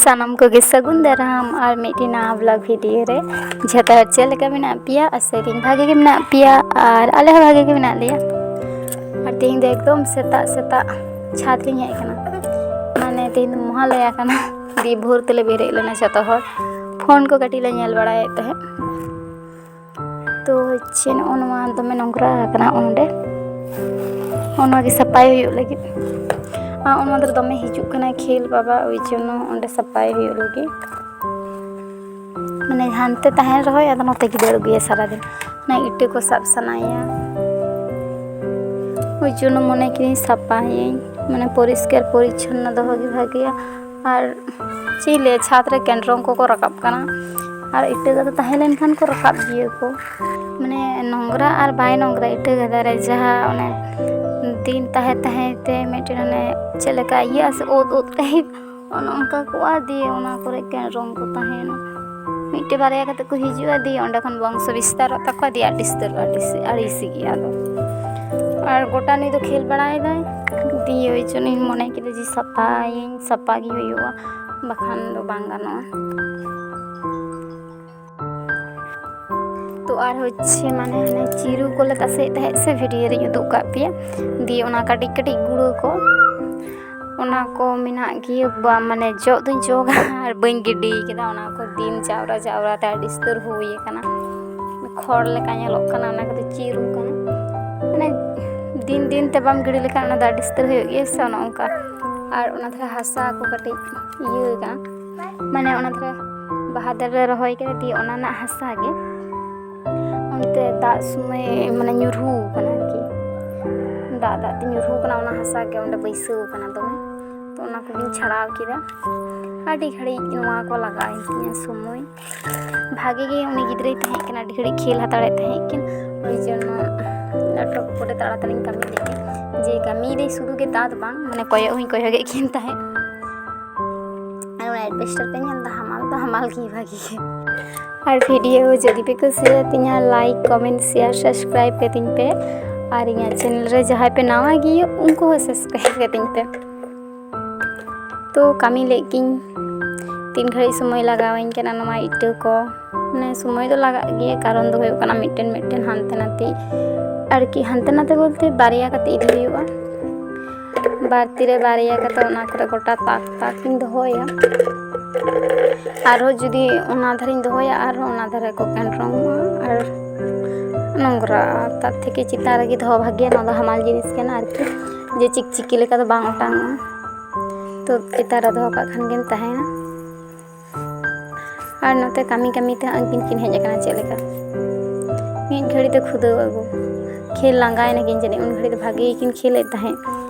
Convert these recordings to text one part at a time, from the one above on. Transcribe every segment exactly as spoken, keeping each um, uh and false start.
ᱥᱟᱱᱟᱢ ᱠᱚᱜᱮ ᱥᱟᱹᱜᱩᱱ ᱫᱟᱨᱟᱢ ᱟᱨ ᱢᱤᱫᱴᱤᱡ ᱱᱟᱣᱟ vlog video ᱨᱮ᱾ ᱡᱷᱚᱛᱚ ᱦᱚᱲ ᱪᱮᱫ ᱞᱮᱠᱟ ᱢᱮᱱᱟᱜ ᱯᱮᱭᱟ? ᱟᱥᱟᱭ ᱫᱟᱹᱧ ᱵᱷᱟᱜᱮ ᱜᱮ ᱢᱮᱱᱟᱜ ᱯᱮᱭᱟ ᱟᱨ ᱟᱞᱮ ᱦᱚᱸ ᱵᱷᱟᱜᱮ ᱜᱮ ᱢᱮᱱᱟᱜ ᱞᱮᱭᱟ᱾ ᱟᱨ ᱛᱮᱦᱮᱧ ᱫᱚ ᱮᱠᱫᱚᱢ ᱥᱮᱛᱟᱜ ᱥᱮᱛᱟᱜ ᱪᱷᱟᱫᱽ ᱨᱤᱧ ᱦᱮᱡ ᱟᱠᱟᱱᱟ, ᱢᱟᱱᱮ ᱛᱮᱦᱮᱧ ᱫᱚ ᱢᱚᱦᱟᱞᱚᱭᱟ ᱠᱟᱱᱟ᱾ ᱫᱤᱭᱮ ᱵᱷᱳᱨ ᱛᱮᱞᱮ ᱵᱮᱨᱮᱫ ᱞᱮᱱᱟ ᱡᱷᱚᱛᱚ ᱦᱚᱲ, ᱯᱷᱳᱱ ᱠᱚ ᱠᱟᱹᱴᱤᱡ ᱞᱮ ᱧᱮᱞ ᱵᱟᱲᱟᱭᱮᱫ ᱛᱟᱦᱮᱸᱫ᱾ ᱛᱚ ᱪᱮᱫ ᱱᱚᱜᱼᱚ ᱱᱚᱣᱟ ᱫᱚᱢᱮ ᱱᱚᱝᱨᱟ ᱟᱠᱟᱱᱟ ᱚᱸᱰᱮ, ᱚᱱᱟ ᱜᱮ ᱥᱟᱯᱷᱟᱭ ᱦᱩᱭᱩᱜ ᱞᱟᱹᱜᱤᱫ᱾ ᱟᱨ ᱚᱱᱟ ᱫᱚ ᱫᱚᱢᱮ ᱦᱤᱡᱩᱜ ᱠᱟᱱᱟ ᱠᱷᱮᱞ ᱵᱟᱵᱟ, ᱳᱭ ᱡᱚᱱᱱᱚ ᱚᱸᱰᱮ ᱥᱟᱯᱷᱟᱭ ᱦᱩᱭᱩᱜ ᱞᱟᱹᱜᱤᱫ᱾ ᱢᱟᱱᱮ ᱦᱟᱱᱛᱮ ᱛᱟᱦᱮᱱ ᱨᱮᱦᱚᱸᱭ ᱟᱫᱚ ᱱᱚᱛᱮ ᱜᱮ ᱫᱟᱹᱲ ᱟᱹᱜᱩᱭᱟ ᱥᱟᱨᱟᱫᱤᱱ, ᱚᱱᱟ ᱤᱴᱟᱹ ᱠᱚ ᱥᱟᱵ ᱥᱟᱱᱟᱭᱮᱭᱟ᱾ ᱳᱭ ᱡᱚᱱᱱᱚ ᱢᱚᱱᱮ ᱠᱤᱫᱟᱹᱧ ᱥᱟᱯᱷᱟᱭᱟᱹᱧ, ᱢᱟᱱᱮ ᱯᱚᱨᱤᱥᱠᱟᱨ ᱯᱚᱨᱤᱪᱷᱚᱱᱱᱚ ᱫᱚᱦᱚ ᱜᱮ ᱵᱷᱟᱜᱮᱭᱟ᱾ ᱟᱨ ᱪᱮᱫ ᱤᱧ ᱞᱟᱹᱭᱟ, ᱪᱷᱟᱫᱽ ᱨᱮ ᱠᱮᱱᱰᱨᱚᱝ ᱠᱚᱠᱚ ᱨᱟᱠᱟᱵ ᱠᱟᱱᱟ, ᱟᱨ ᱤᱴᱟᱹ ᱠᱚᱫᱚ ᱛᱟᱦᱮᱸ ᱞᱮᱱᱠᱷᱟᱱ ᱠᱚ ᱨᱟᱠᱟᱵ ᱜᱮᱭᱟ ᱠᱚ᱾ ᱢᱟᱱᱮ ᱱᱚᱝᱨᱟ ᱟᱨ ᱵᱟᱭ ᱱᱚᱝᱨᱟ ᱤᱴᱟᱹ ᱜᱟᱫᱟ ᱨᱮ ᱡᱟᱦᱟᱸ ᱚᱱᱮ ᱫᱤᱱ ᱛᱟᱦᱮᱸ ᱛᱟᱦᱮᱸ ᱛᱮ ᱢᱤᱫᱴᱮᱱ ᱚᱱᱮ ᱪᱮᱫ ᱞᱮᱠᱟ ᱤᱭᱟᱹᱜᱼᱟ ᱥᱮ, ᱳᱫ ᱳᱫ ᱴᱟᱭᱤᱯ, ᱚᱱᱮ ᱚᱱᱠᱟ ᱠᱚᱜᱼᱟ᱾ ᱫᱤᱭᱮ ᱚᱱᱟ ᱠᱚᱨᱮ ᱠᱮᱱᱰᱨᱚᱝ ᱠᱚ ᱛᱟᱦᱮᱱᱟ, ᱢᱤᱫᱴᱮᱡ ᱵᱟᱨᱭᱟ ᱠᱟᱛᱮ ᱠᱚ ᱦᱤᱡᱩᱜᱼᱟ, ᱫᱤᱭᱮ ᱚᱸᱰᱮ ᱠᱷᱚᱱ ᱵᱚᱝᱥᱚ ᱵᱤᱥᱛᱟᱨᱚᱜ ᱛᱟᱠᱚᱣᱟ, ᱫᱤᱭᱮ ᱟᱹᱰᱤ ᱩᱥᱛᱟᱹᱨ ᱟᱹᱰᱤ ᱥᱤ- ᱟᱹᱲᱤᱥ ᱜᱮᱭᱟ ᱟᱫᱚ᱾ ᱟᱨ ᱜᱚᱴᱟ ᱱᱩᱭ ᱫᱚ ᱠᱷᱮᱞ ᱵᱟᱲᱟᱭᱮᱫᱟᱭ, ᱫᱤᱭᱮ ᱳᱭ ᱡᱚᱱᱱᱚᱧ ᱢᱚᱱᱮ ᱠᱮᱫᱟ ᱡᱮ ᱥᱟᱯᱷᱟᱭᱟᱹᱧ, ᱥᱟᱯᱷᱟ ᱜᱮ ᱦᱩᱭᱩᱜᱼᱟ, ᱵᱟᱠᱷᱟᱱ ᱫᱚ ᱵᱟᱝ ᱜᱟᱱᱚᱜᱼᱟ᱾ ᱛᱚ ᱟᱨ ᱦᱚᱪᱪᱷᱮ ᱢᱟᱱᱮ ᱦᱟᱱᱮ ᱪᱤᱨᱩ ᱠᱚᱞᱮ ᱛᱟᱥᱮᱭᱮᱫ ᱛᱟᱦᱮᱸᱫ ᱥᱮ, ᱵᱷᱤᱰᱤᱭᱳ ᱨᱤᱧ ᱩᱫᱩᱜ ᱠᱟᱜ ᱯᱮᱭᱟ᱾ ᱫᱤᱭᱮ ᱚᱱᱟ ᱠᱟᱹᱴᱤᱡ ᱠᱟᱹᱴᱤᱡ ᱜᱩᱲᱟᱹ ᱠᱚ, ᱚᱱᱟ ᱠᱚ ᱢᱮᱱᱟᱜ ᱜᱮᱭᱟ᱾ ᱵᱟ- ᱢᱟᱱᱮ ᱡᱚᱜ ᱫᱚᱧ ᱡᱚᱜᱟ ᱟᱨ ᱵᱟᱹᱧ ᱜᱤᱰᱤ ᱠᱟᱫᱟ᱾ ᱚᱱᱟ ᱠᱚ ᱫᱤᱱ ᱡᱟᱣᱨᱟ ᱡᱟᱣᱨᱟ ᱛᱮ ᱟᱹᱰᱤ ᱩᱥᱛᱟᱹᱨ ᱦᱩᱭ ᱟᱠᱟᱱᱟ, ᱠᱷᱚᱲ ᱞᱮᱠᱟ ᱧᱮᱞᱚᱜ ᱠᱟᱱᱟ, ᱚᱱᱟ ᱠᱚᱫᱚ ᱪᱤᱨᱩ ᱠᱟᱱᱟ᱾ ᱢᱟᱱᱮ ᱫᱤᱱ ᱫᱤᱱ ᱛᱮ ᱵᱟᱢ ᱜᱤᱰᱤ ᱞᱮᱠᱷᱟᱱ ᱚᱱᱟ ᱫᱚ ᱟᱹᱰᱤ ᱩᱥᱛᱟᱹᱨ ᱦᱩᱭᱩᱜ ᱜᱮᱭᱟ ᱥᱮ, ᱚᱱᱮ ᱚᱱᱠᱟ᱾ ᱟᱨ ᱚᱱᱟ ᱫᱷᱟᱨᱮ ᱦᱟᱥᱟ ᱠᱚ ᱠᱟᱹᱴᱤᱡ ᱤᱭᱟᱹ ᱠᱟᱱᱟ, ᱢᱟᱱᱮ ᱚᱱᱟ ᱫᱷᱟᱨᱮ ᱵᱟᱦᱟ ᱫᱟᱨᱮ ᱞᱮ ᱨᱚᱦᱚᱭ ᱠᱮᱫᱟ, ᱫᱤᱭᱮ ᱚᱱᱟ ᱨᱮᱱᱟᱜ ᱦᱟᱥᱟ ᱜᱮ ᱚᱱᱛᱮ ᱫᱟᱜ ᱥᱚᱢᱚᱭ ᱢᱟᱱᱮ ᱧᱩᱨᱦᱩ ᱠᱟᱱᱟ ᱟᱨᱠᱤ, ᱫᱟᱜ ᱫᱟᱜ ᱛᱮ ᱧᱩᱨᱦᱩ ᱠᱟᱱᱟ, ᱚᱱᱟ ᱦᱟᱥᱟ ᱜᱮ ᱚᱸᱰᱮ ᱵᱟᱹᱭᱥᱟᱹᱣ ᱠᱟᱱᱟ ᱫᱚᱢᱮ᱾ ᱛᱚ ᱚᱱᱟ ᱠᱚᱜᱮᱧ ᱪᱷᱟᱲᱟᱣ ᱠᱮᱫᱟ᱾ ᱟᱹᱰᱤ ᱜᱷᱟᱹᱲᱤᱡ ᱱᱚᱣᱟ ᱠᱚ ᱞᱟᱜᱟᱣᱮᱱ ᱛᱤᱧᱟᱹ ᱥᱚᱢᱚᱭ᱾ ᱵᱷᱟᱜᱮ ᱜᱮ ᱩᱱᱤ ᱜᱤᱫᱽᱨᱟᱹᱭ ᱛᱟᱦᱮᱸ ᱠᱟᱱᱟ, ᱟᱹᱰᱤ ᱜᱷᱟᱹᱲᱤᱡ ᱠᱷᱮᱞ ᱦᱟᱛᱟᱲᱮᱫ ᱛᱟᱦᱮᱸ ᱠᱤᱱ, ᱳᱭ ᱡᱚᱱᱱᱚ ᱞᱮᱯᱴᱚᱯ ᱠᱚᱨᱮ ᱛᱟᱲᱟᱛᱟᱲᱤᱧ ᱠᱟᱹᱢᱤ ᱞᱮᱫ ᱜᱮ, ᱡᱮ ᱠᱟᱹᱢᱤᱭᱮᱫᱟᱹᱧ ᱥᱩᱫᱷᱩ ᱜᱮ ᱛᱟ ᱫᱚ ᱵᱟᱝ, ᱢᱟᱱᱮ ᱠᱚᱭᱚᱜ ᱦᱚᱸᱧ ᱠᱚᱭᱚᱜᱮᱫ ᱠᱤᱱ ᱛᱟᱦᱮᱸᱫ᱾ ᱟᱨ ᱚᱱᱟ ᱮᱰᱵᱮᱥᱴᱟᱨ ᱯᱮ ᱧᱮᱞ ᱮᱫᱟ, ᱦᱟᱢᱟᱞ ᱫᱚ ᱦᱟᱢᱟᱞ ᱜᱮ ᱵᱷᱟᱜᱮ ᱜᱮ᱾ ᱟᱨ ᱵᱷᱤᱰᱤᱭᱳ ᱡᱩᱫᱤ ᱯᱮ ᱠᱩᱥᱤᱭᱟᱛᱤᱧᱟ, ᱞᱟᱭᱤᱠ, ᱠᱚᱢᱮᱱᱴ, ᱥᱮᱭᱟᱨ, ᱥᱟᱵᱥᱠᱨᱟᱭᱤᱵ ᱠᱟᱹᱛᱤᱧ ᱯᱮ᱾ ᱟᱨ ᱤᱧᱟᱹᱜ ᱪᱮᱱᱮᱞ ᱨᱮ ᱡᱟᱦᱟᱸᱭ ᱯᱮ ᱱᱟᱣᱟ ᱜᱮᱭᱟ, ᱩᱱᱠᱩ ᱦᱚᱸ ᱥᱟᱵᱥᱠᱨᱟᱭᱤᱵ ᱠᱟᱹᱛᱤᱧ ᱯᱮ᱾ ᱛᱚ ᱠᱟᱹᱢᱤ ᱞᱮᱫ ᱜᱤᱧ, ᱛᱤᱱ ᱜᱷᱟᱹᱲᱤᱡ ᱥᱚᱢᱚᱭ ᱞᱟᱜᱟᱣᱟᱹᱧ ᱠᱟᱱᱟ ᱱᱚᱣᱟ ᱤᱴᱟᱹ ᱠᱚ᱾ ᱢᱟᱱᱮ, ᱥᱚᱢᱚᱭ ᱫᱚ ᱞᱟᱜᱟᱜ ᱜᱮᱭᱟ, ᱠᱟᱨᱚᱱ ᱫᱚ ᱦᱩᱭᱩᱜ ᱠᱟᱱᱟ ᱢᱤᱫᱴᱮᱱ ᱢᱤᱫᱴᱮᱱ ᱦᱟᱱᱛᱮ ᱱᱟᱛᱮ, ᱟᱨᱠᱤ ᱦᱟᱱᱛᱮ ᱱᱟᱛᱮ ᱵᱚᱞᱛᱮ ᱵᱟᱨᱭᱟ ᱠᱟᱛᱮ ᱤᱫᱤ ᱦᱩᱭᱩᱜᱼᱟ᱾ ᱵᱟᱨ ᱛᱤᱨᱮ ᱵᱟᱨᱭᱟ ᱠᱟᱛᱮ ᱚᱱᱟ ᱠᱚᱨᱮ ᱜᱚᱴᱟ ᱛᱟᱠ ᱛᱟᱠ ᱤᱧ ᱫᱚᱦᱚᱭᱟ᱾ ᱟᱨᱦᱚᱸ ᱡᱩᱫᱤ ᱚᱱᱟ ᱫᱷᱟᱨᱮᱧ ᱫᱚᱦᱚᱭᱟ, ᱟᱨᱦᱚᱸ ᱚᱱᱟ ᱫᱷᱟᱨᱮ ᱠᱚ ᱠᱮᱱᱰᱨᱚᱝᱚᱜᱼᱟ ᱟᱨ ᱱᱚᱝᱨᱟ᱾ ᱛᱟᱨ ᱛᱷᱮᱠᱮ ᱪᱮᱛᱟᱱ ᱨᱮᱜᱮ ᱫᱚᱦᱚ ᱵᱷᱟᱜᱮᱭᱟ, ᱱᱚᱣᱟ ᱫᱚ ᱦᱟᱢᱟᱞ ᱡᱤᱱᱤᱥ ᱠᱟᱱᱟ ᱟᱨᱠᱤ, ᱡᱮ ᱪᱤᱠᱪᱤᱠᱤ ᱞᱮᱠᱟ ᱫᱚ ᱵᱟᱝ ᱚᱴᱟᱝᱚᱜᱼᱟ᱾ ᱛᱚ ᱪᱮᱛᱟᱱ ᱨᱮ ᱫᱚᱦᱚ ᱠᱟᱜ ᱠᱷᱟᱱ ᱜᱮᱢ ᱛᱟᱦᱮᱸᱭᱮᱱᱟ᱾ ᱟᱨ ᱱᱚᱛᱮ ᱠᱟᱹᱢᱤ ᱠᱟᱹᱢᱤ ᱛᱮ ᱩᱱᱠᱤᱱ ᱠᱤᱱ ᱦᱮᱡ ᱟᱠᱟᱱᱟ᱾ ᱪᱮᱫ ᱞᱮᱠᱟ ᱢᱤᱫ ᱜᱷᱟᱹᱲᱤ ᱛᱮ ᱠᱷᱩᱫᱟᱹᱣ ᱟᱹᱜᱩ, ᱠᱷᱮᱞ ᱞᱟᱸᱜᱟᱭᱮᱱᱟ ᱠᱤᱱ ᱡᱟᱹᱱᱤᱡ᱾ ᱩᱱ ᱜᱷᱟᱹᱲᱤ ᱫᱚ ᱵᱷᱟᱜᱮ ᱜᱮᱠᱤᱱ ᱠᱷᱮᱞᱮᱫ ᱛᱟᱦᱮᱸᱫ᱾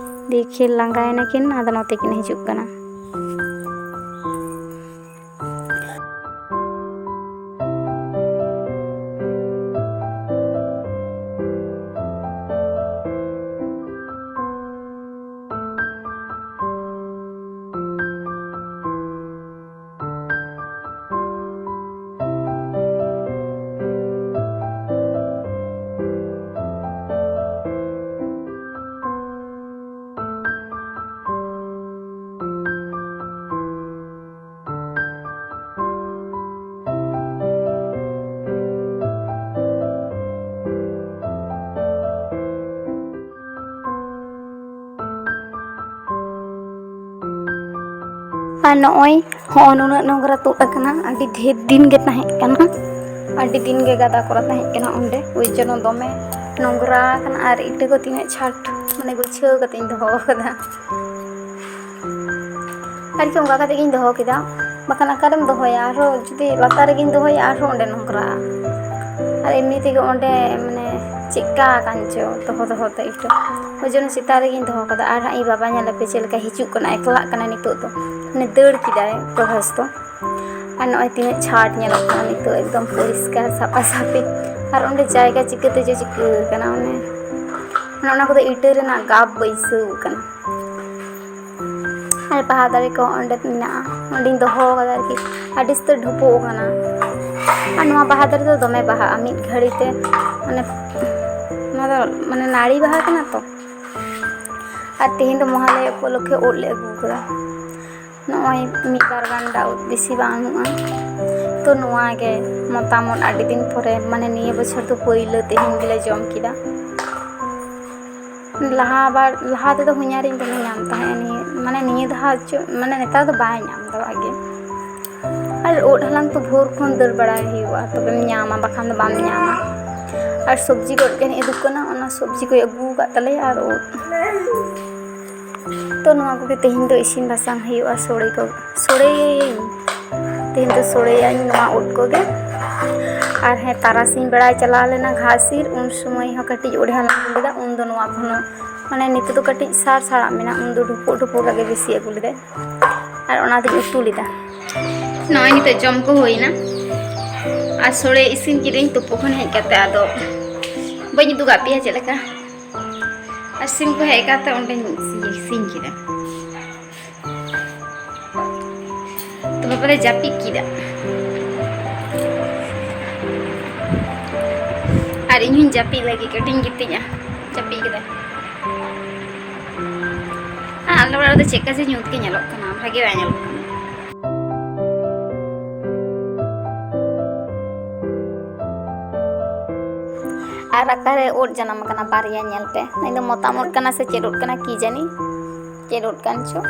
ᱫᱤᱭᱮ ᱠᱷᱮᱞ ᱞᱟᱸᱜᱟᱭᱮᱱᱟ ᱠᱤᱱ, ᱟᱫᱚ ᱱᱚᱛᱮ ᱠᱤᱱ ᱦᱤᱡᱩᱜ ᱠᱟᱱᱟ᱾ ᱟᱨ ᱱᱚᱜᱼᱚᱭ ᱦᱚᱸᱜᱼᱚ ᱱᱩᱱᱟᱹᱜ ᱱᱚᱝᱨᱟ ᱛᱩᱫ ᱟᱠᱟᱱᱟ, ᱟᱹᱰᱤ ᱰᱷᱮᱨ ᱫᱤᱱ ᱜᱮ ᱛᱟᱦᱮᱸ ᱠᱟᱱᱟ, ᱟᱹᱰᱤ ᱫᱤᱱ ᱜᱮ ᱜᱟᱫᱟ ᱠᱚᱨᱟ ᱛᱟᱦᱮᱸ ᱠᱟᱱᱟ ᱚᱸᱰᱮ, ᱳᱭ ᱡᱚᱱᱱᱚ ᱫᱚᱢᱮ ᱱᱚᱝᱨᱟ ᱟᱠᱟᱱᱟ᱾ ᱟᱨ ᱤᱴᱟᱹ ᱠᱚ ᱛᱤᱱᱟᱹᱜ ᱪᱷᱟᱴ, ᱢᱟᱱᱮ, ᱜᱩᱪᱷᱟᱹᱣ ᱠᱟᱛᱮ ᱤᱧ ᱫᱚᱦᱚ ᱟᱠᱟᱫᱟ᱾ ᱟᱨᱠᱤ ᱚᱱᱠᱟ ᱠᱟᱛᱮ ᱜᱤᱧ ᱫᱚᱦᱚ ᱠᱮᱫᱟ, ᱵᱟᱠᱷᱟᱱ ᱚᱠᱟᱨᱮᱢ ᱫᱚᱦᱚᱭᱟ, ᱟᱨᱦᱚᱸ ᱡᱩᱫᱤ ᱞᱟᱛᱟᱨ ᱨᱮᱜᱤᱧ ᱫᱚᱦᱚᱭᱟ ᱟᱨᱦᱚᱸ ᱚᱸᱰᱮ ᱱᱚᱝᱨᱟᱜᱼᱟ᱾ ᱟᱨ ᱮᱢᱱᱤ ᱛᱮᱜᱮ ᱚᱸᱰᱮ, ᱢᱟᱱᱮ, ᱪᱮᱫᱠᱟ ᱟᱠᱟᱱ ᱪᱚ ᱫᱚᱦᱚ ᱫᱚᱦᱚ ᱛᱮ ᱤᱴᱟᱹ, ᱳᱭ ᱡᱚᱱᱱᱚ ᱪᱮᱛᱟᱱ ᱨᱮᱜᱤᱧ ᱫᱚᱦᱚ ᱠᱟᱫᱟ᱾ ᱟᱨ ᱦᱟᱸᱜ ᱤᱧ ᱵᱟᱵᱟ ᱧᱮᱞᱮᱯᱮ ᱪᱮᱫ ᱞᱮᱠᱟ ᱦᱤᱡᱩᱜ ᱠᱟᱱᱟ, ᱮᱠᱞᱟᱜ ᱠᱟᱱᱟ ᱱᱤᱛᱚᱜ ᱫᱚ, ᱢᱟᱱᱮ, ᱫᱟᱹᱲ ᱠᱮᱫᱟᱭ ᱯᱨᱚᱵᱷᱟᱥ ᱫᱚ᱾ ᱟᱨ ᱱᱚᱜᱼᱚᱭ ᱛᱤᱱᱟᱹᱜ ᱪᱷᱟᱴ ᱧᱮᱞᱚᱜ ᱠᱟᱱᱟ ᱱᱤᱛᱚᱜ, ᱮᱠᱫᱚᱢ ᱯᱚᱨᱤᱥᱠᱟᱨ ᱥᱟᱯᱷᱟ ᱥᱟᱯᱷᱤ᱾ ᱟᱨ ᱚᱸᱰᱮ ᱡᱟᱭᱜᱟ ᱪᱤᱠᱟᱹᱛᱮ ᱡᱮ ᱪᱤᱠᱟᱹ ᱟᱠᱟᱱᱟ, ᱚᱱᱮ, ᱚᱱᱮ ᱚᱱᱟ ᱠᱚᱫᱚ ᱤᱴᱟᱹ ᱨᱮᱱᱟᱜ ᱜᱟᱵ ᱵᱟᱹᱭᱥᱟᱹᱣ ᱟᱠᱟᱱᱟ᱾ ᱟᱨ ᱵᱟᱦᱟ ᱫᱟᱨᱮ ᱠᱚ ᱚᱸᱰᱮ ᱢᱮᱱᱟᱜᱼᱟ, ᱚᱸᱰᱮᱧ ᱫᱚᱦᱚ ᱟᱠᱟᱫᱟ ᱟᱨᱠᱤ, ᱟᱹᱰᱤ ᱩᱥᱛᱟᱹᱨ ᱰᱷᱩᱯᱩᱜ ᱟᱠᱟᱱᱟ᱾ ᱟᱨ ᱱᱚᱣᱟ ᱵᱟᱦᱟ ᱫᱟᱨᱮ ᱫᱚ ᱫᱚᱢᱮ ᱵᱟᱦᱟᱜᱼᱟ ᱢᱤᱫ ᱜᱷᱟᱹᱲᱤ ᱛᱮ, ᱢᱟᱱᱮ, ᱱᱚᱣᱟ ᱫᱚ, ᱢᱟᱱᱮ, ᱱᱟᱹᱲᱤ ᱵᱟᱦᱟ ᱠᱟᱱᱟ ᱛᱚ᱾ ᱟᱨ ᱛᱮᱦᱮᱧ ᱫᱚ ᱢᱚᱦᱟᱞᱚᱭᱟ ᱩᱯᱚᱞᱚᱠᱠᱷᱮ ᱩᱫ ᱞᱮ ᱟᱹᱜᱩ ᱟᱠᱟᱫᱟ᱾ ᱱᱚᱜᱼᱚᱭ ᱢᱤᱫ ᱵᱟᱨ ᱜᱟᱱᱰᱟ ᱩᱫ, ᱵᱮᱥᱤ ᱵᱟᱹᱱᱩᱜᱼᱟ᱾ ᱛᱚ ᱱᱚᱣᱟ ᱜᱮ ᱢᱚᱛᱟᱢ ᱩᱫ ᱟᱹᱰᱤ ᱫᱤᱱ ᱯᱚᱨᱮ, ᱢᱟᱱᱮ ᱱᱤᱭᱟᱹ ᱵᱚᱪᱷᱚᱨ ᱫᱚ ᱯᱟᱹᱭᱞᱟᱹ ᱛᱮᱦᱮᱧ ᱜᱮᱞᱮ ᱡᱚᱢ ᱠᱮᱫᱟ᱾ ᱞᱟᱦᱟ ᱵᱟᱨ, ᱞᱟᱦᱟ ᱛᱮᱫᱚ ᱦᱚᱧᱦᱟᱨᱤᱧ ᱫᱚᱢᱮ ᱧᱟᱢ ᱛᱟᱦᱮᱸᱜᱼᱟ ᱱᱤᱭᱟᱹ, ᱢᱟᱱᱮ ᱱᱤᱭᱟᱹ ᱫᱷᱟᱣ ᱪᱚ, ᱢᱟᱱᱮ ᱱᱮᱛᱟᱨ ᱫᱚ ᱵᱟᱭ ᱧᱟᱢ ᱮᱫᱟ ᱵᱷᱟᱜᱮ᱾ ᱟᱨ ᱩᱫ ᱦᱟᱞᱟᱝ ᱛᱚ ᱵᱷᱳᱨ ᱠᱷᱚᱱ ᱫᱟᱹᱲ ᱵᱟᱲᱟᱭ ᱦᱩᱭᱩᱜᱼᱟ, ᱛᱚᱵᱮᱢ ᱧᱟᱢᱟ, ᱵᱟᱠᱷᱟᱱ ᱫᱚ ᱵᱟᱢ ᱧᱟᱢᱟ᱾ ᱟᱨ ᱥᱚᱵᱽᱡᱤ ᱜᱚᱫ ᱜᱮ ᱦᱮᱡ ᱩᱰᱩᱠ ᱠᱟᱱᱟ, ᱚᱱᱟ ᱥᱚᱵᱽᱡᱤ ᱠᱚᱭ ᱟᱹᱜᱩ ᱟᱠᱟᱫ ᱛᱟᱞᱮᱭᱟ ᱟᱨ ᱩᱫ᱾ ᱛᱚ ᱱᱚᱣᱟ ᱠᱚᱜᱮ ᱛᱮᱦᱮᱧ ᱫᱚ ᱤᱥᱤᱱ ᱵᱟᱥᱟᱝ ᱦᱩᱭᱩᱜᱼᱟ, ᱥᱳᱲᱮ ᱠᱚ, ᱥᱳᱲᱮᱭᱟᱹᱧ᱾ ᱛᱮᱦᱮᱧ ᱫᱚ ᱥᱳᱲᱮᱭᱟᱹᱧ ᱱᱚᱣᱟ ᱩᱫ ᱠᱚᱜᱮ᱾ ᱟᱨ ᱦᱮᱸ, ᱛᱟᱨᱟᱥᱤᱧ ᱵᱮᱲᱟᱭ ᱪᱟᱞᱟᱣ ᱞᱮᱱᱟ ᱜᱷᱟᱥ ᱤᱨ, ᱩᱱ ᱥᱚᱢᱚᱭ ᱦᱚᱸ ᱠᱟᱹᱴᱤᱡ ᱩᱫ ᱮ ᱦᱟᱞᱟᱝ ᱟᱹᱜᱩ ᱞᱮᱫᱟ, ᱩᱱ ᱫᱚ ᱱᱚᱣᱟ ᱠᱷᱚᱱ ᱦᱚᱸ, ᱢᱟᱱᱮ ᱱᱤᱛᱚᱜ ᱫᱚ ᱠᱟᱹᱴᱤᱡ ᱥᱟᱨ ᱥᱟᱨᱟᱜ ᱢᱮᱱᱟᱜᱼᱟ, ᱩᱱ ᱫᱚ ᱰᱷᱩᱯᱩᱜ ᱰᱷᱩᱯᱩᱜ ᱟᱜ ᱜᱮ ᱵᱮᱥᱤ ᱟᱹᱜᱩ ᱞᱮᱫᱟᱭ᱾ ᱟᱨ ᱚᱱᱟ ᱫᱚᱧ ᱩᱛᱩ ᱞᱮᱫᱟ᱾ ᱱᱚᱜᱼᱚᱭ ᱱᱤᱛᱚᱜ ᱡᱚᱢ ᱠᱚ ᱦᱩᱭᱱᱟ ᱟᱨ ᱥᱳᱲᱮ ᱤᱥᱤᱱ ᱠᱤᱫᱟᱹᱧ ᱛᱩᱯᱩ ᱠᱷᱚᱱ ᱦᱮᱡ ᱠᱟᱛᱮ, ᱟᱫᱚ ᱵᱟᱹᱧ ᱩᱫᱩᱜ ᱟᱫ ᱯᱮᱭᱟ ᱪᱮᱫ ᱞᱮᱠᱟ᱾ ᱟᱨ ᱥᱤᱢ ᱠᱚ ᱦᱮᱡ ᱠᱟᱛᱮ ᱚᱸᱰᱮᱧ ᱤᱥᱤᱱ ᱠᱮᱫᱟ᱾ ᱛᱚ ᱵᱟᱵᱟ ᱞᱮ ᱡᱟᱹᱯᱤᱫ ᱠᱮᱫᱟ᱾ ᱟᱨ ᱤᱧ ᱦᱚᱸᱧ ᱡᱟᱹᱯᱤᱫ ᱞᱟᱹᱜᱤᱫ, ᱠᱟᱹᱴᱤᱡ ᱤᱧ ᱜᱤᱛᱤᱡᱼᱟ᱾ ᱡᱟᱹᱯᱤᱫ ᱠᱮᱫᱟ᱾ ᱟᱨ ᱟᱞᱮ ᱚᱲᱟᱜ ᱨᱮᱫᱚ ᱪᱮᱫ ᱞᱮᱠᱟ ᱡᱮ ᱧᱩᱛ ᱜᱮ ᱧᱮᱞᱚᱜ ᱠᱟᱱᱟ, ᱵᱷᱟᱜᱮ ᱵᱟᱭ ᱧᱮᱞᱚᱜ ᱠᱟᱱᱟ᱾ ᱟᱨ ᱚᱠᱟᱨᱮ ᱩᱫ ᱡᱟᱱᱟᱢ ᱟᱠᱟᱱᱟ ᱵᱟᱨᱭᱟ, ᱧᱮᱞ ᱯᱮ᱾ ᱤᱧ ᱫᱚ ᱢᱚᱛᱟᱢ ᱩᱫ ᱠᱟᱱᱟ ᱥᱮ ᱪᱮᱫ ᱩᱫ ᱠᱟᱱᱟ ᱠᱤ ᱡᱟᱹᱱᱤ, ᱪᱮᱫ ᱩᱫ ᱠᱟᱱ ᱪᱚ᱾